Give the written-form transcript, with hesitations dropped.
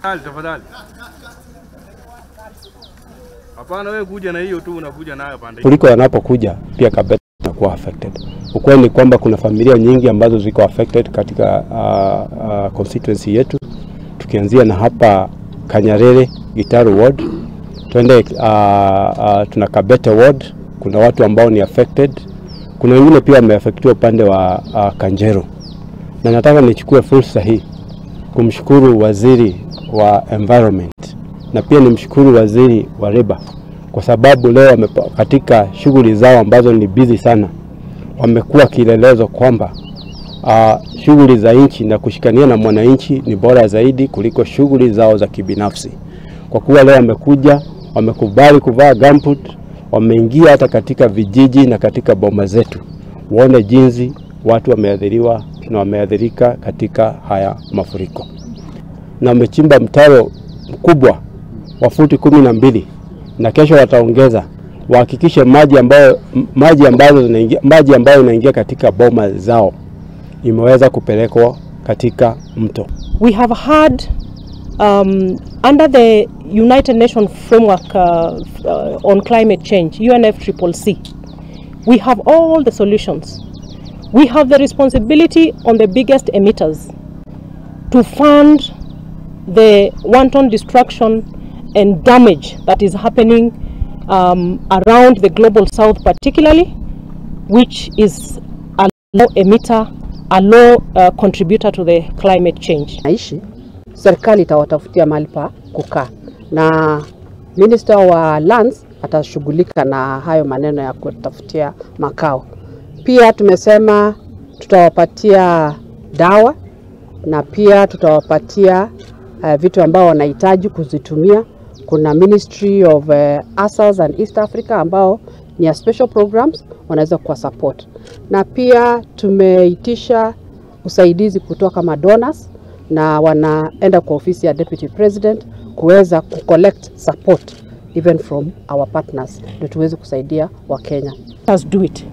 Tafadhali. Hapana, wewe kuja na hiyo tu, unakuja nayo pande. Mafuriko yanapokuja pia Kabete inakuwa affected. Ukweli ni kwamba kuna familia nyingi ambazo ziko affected katika constituency yetu. Tukianzia na hapa Kanyarere, Gitaru ward, twende tuna Kabete ward, kuna watu ambao ni affected. Kuna wengine pia wameaffectiwa upande wa Kanjero. Na nataka nichukue fursa hii kumshukuru waziri wa environment na pia nimshukuru waziri wa Labour kwa sababu leo katika shughuli zao ambazo ni busy sana wamekuwa kielelezo kwamba shughuli za nchi na kushikania na mwananchi ni bora zaidi kuliko shughuli zao za kibinafsi. Kwa kuwa leo wamekuja, wamekubali kuvaa gumboot, wameingia hata katika vijiji na katika boma zetu waone jinsi watu wameathiriwa na wameathirika katika haya mafuriko. Na wamechimba mtaro mkubwa wa futi 12 na kesho wataongeza, wahakikishe maji ambayo inaingia katika boma zao imeweza kupelekwa katika mto. We have had under the United Nations framework on climate change, UNFCCC, we have all the solutions. We have the responsibility on the biggest emitters to fund the wanton destruction and damage that is happening around the global south particularly, which is a low emitter, a low contributor to the climate change. Naishi, serikali itawatafutia mahali pa kukaa na Minister wa Lands atashughulika na hayo maneno ya kutafutia makao. Pia tumesema tutawapatia dawa na pia tutawapatia vitu ambao wanahitaji kuzitumia. Kuna Ministry of ASAS and East Africa ambao ni ya special programs wanaweza kuwa support. Na pia tumeitisha usaidizi kutoka madonors na wanaenda kwa ofisi ya Deputy President kuweza kucollect support even from our partners ndio tuweze kusaidia Wakenya. Let's do it.